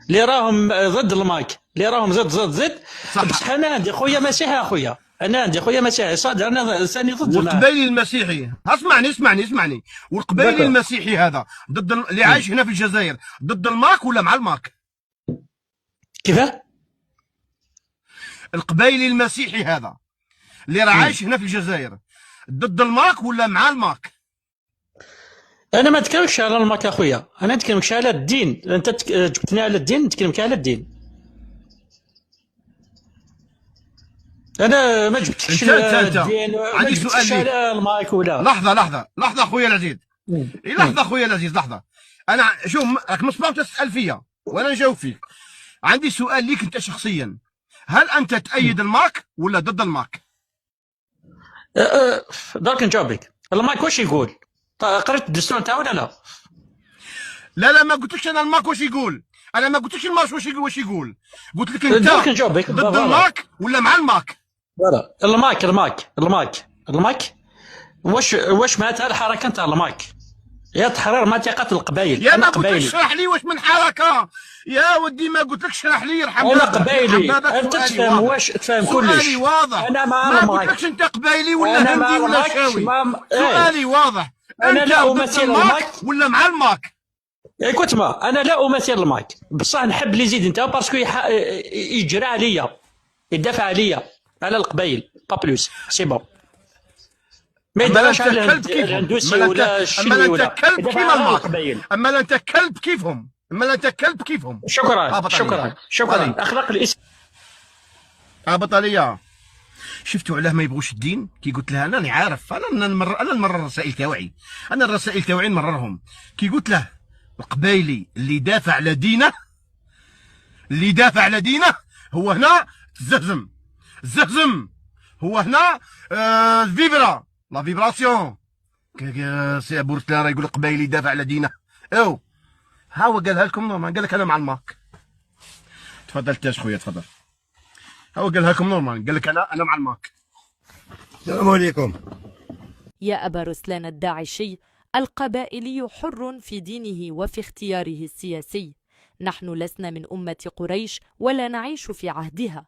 اللي راهم ضد الماك، اللي راهم ضد ضد ضد. صح. بصح انا عندي خويا مسيحي اخويا، انا عندي خويا مسيحي صادر، انا ثاني ضد والقبائلي المسيحي، اسمعني اسمعني اسمعني، والقبائلي المسيحي هذا ضد اللي عايش هنا في الجزائر، ضد الماك ولا مع الماك؟ كيفاه؟ القبائلي المسيحي هذا اللي راه عايش هنا في الجزائر ضد الماك ولا مع الماك؟ انا ما نتكلمش على الماك اخويا، انا نتكلمش على الدين، انت جبتني على الدين، نتكلمك على الدين. انا ما جبتكش انت. الدين، ما عندي جبتكش سؤال ليك. على الماك ولا. لحظة لحظة لحظة خويا العزيز، إيه لحظة خويا العزيز لحظة. انا شوف راك مصباح تسال فيا وانا نجاوب فيك. عندي سؤال ليك انت شخصيا، هل انت تأيد الماك ولا ضد الماك؟ درك نجاوبك. الماك واش يقول؟ قريت الدستور نتاعو ولا لا؟ لا لا، ما قلتلكش انا الماك واش يقول، انا ما قلتلكش الماك واش يقول، واش يقول، قلت لك انت درك نجاوبك. ضد الماك ولا مع الماك؟ voilà الماك الماك الماك الماك واش معناتها الحركة نتاع الماك؟ يا تحرير منطقة القبائل. يا انا ما قلت لك قبائلي. اشرح لي واش من حركة يا ودي، ما قلت لك اشرح لي، يرحم انا بابك، قبائلي. يرحم بابك، انت سؤالي تفهم واضح. واش تفهم كلش. سؤالي واضح. انا مع ما الماك. قلت لكش انت قبائلي ولا أنا مع هندي ولا الماك، شاوي. إيه. سؤالي واضح، أنا انت لا ضد أمثل الماك الماك. ولا مع الماك؟ écoute moi انا لا امثل الماك، بصح نحب les idées نتاعو parce que يجرى عليا، يدافع عليا على القبائل، pas plus، c'est bon. ما اما يدافعش انت على كلب كيفهم، الهندوسي اما ولا انت الشينوي اما انت ولا كلب يدافع كيما على الماك، القبائل. اما انت كلب كيفهم، اما انت كلب كيفهم. شكرا. هبط شكرا. عليا. شكرا. علي. اخلاق الاسم. هبط عليا. شفتوا علاه ما يبغوش الدين؟ كي قلت لها انا راني عارف، انا نمر، انا نمرر الرسائل تاوعي، انا الرسائل تاوعي نمررهم. كي قلت له القبايلي اللي دافع على دينه، اللي دافع على دينه هو هنا تزهزم، زهزم هو هنا، vibra la vibration. سي ابو رسلان راه يقول القبايلي دافع على دينه، او ها هو قالها لكم normal، قال لك انا مع الماك. تفضل تاج خويا تفضل. ها هو قالها لكم normal، قال لك انا مع الماك. السلام عليكم. يا أبا رسلان الداعشي، القبائلي حر في دينه وفي اختياره السياسي. نحن لسنا من أمة قريش ولا نعيش في عهدها.